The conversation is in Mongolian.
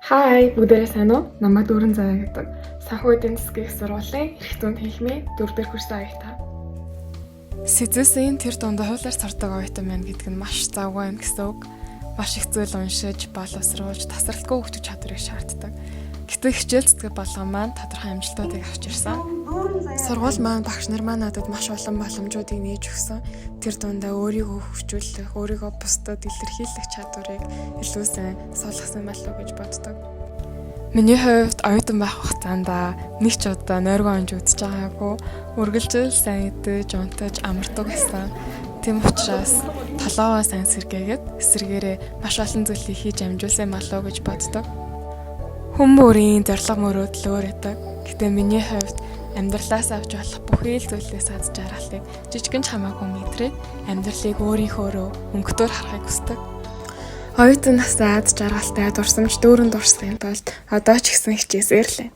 Хай, бүгдээрээ сайн уу? Намайг Дүүрэн Заяа гэдэг. Санхүү эдийн засгийн их сургуулийн эрх зүйн танхимын дөрөвдүгээр курсын оюутан. Сэзэсийн тэр дундаа хуулиар сурдаг оюутан байна гэдэг нь маш завгүй юм гэсэн үг. Маш их зүйл уншиж, боловсруулж, тасралтгүй хөгжих чадварыг шаарддаг. Гэтэл хичээл зүтгэх болгон маань тодорхой амжилтуудыг авч ирсэн. Сургууль маань, багш нар маань надад маш олон боломжуудыг нээж өгсөн. Тэр дундаа өөрийгөө хөгжүүлэх, өөрийгөө бусдад илэрхийлэх чадварыг илүү сайн суулгасан болов уу гэж боддог. Миний хувьд оюутан байх хугацаанд нэг ч удаа нойргүй онж үзэж байгаагүй. Үргэлжил сайн идэж, унтаж, амардаг байсан. Тийм учраас толгойгоо сайн сэргээгээд эсрэгээрээ маш олон зүйлийг хийж амжуулсан болов уу гэж боддог. Хүн бүрийн зорилго мөрөөдөл өөр байдаг. Гэхдээ миний хувьд амьдралаас авч болох бүхий л зүйлээс аз жаргалыг жижигэн ч хамаагүй мэдрээд амьдралыг өөрийнхөөрөө өнгөтөр харахыг хүсдэг. Оюутан настай аз жаргалтай дурсамж дүүрэн дурсахын тулд одоо ч гэсэн хичээсээр л.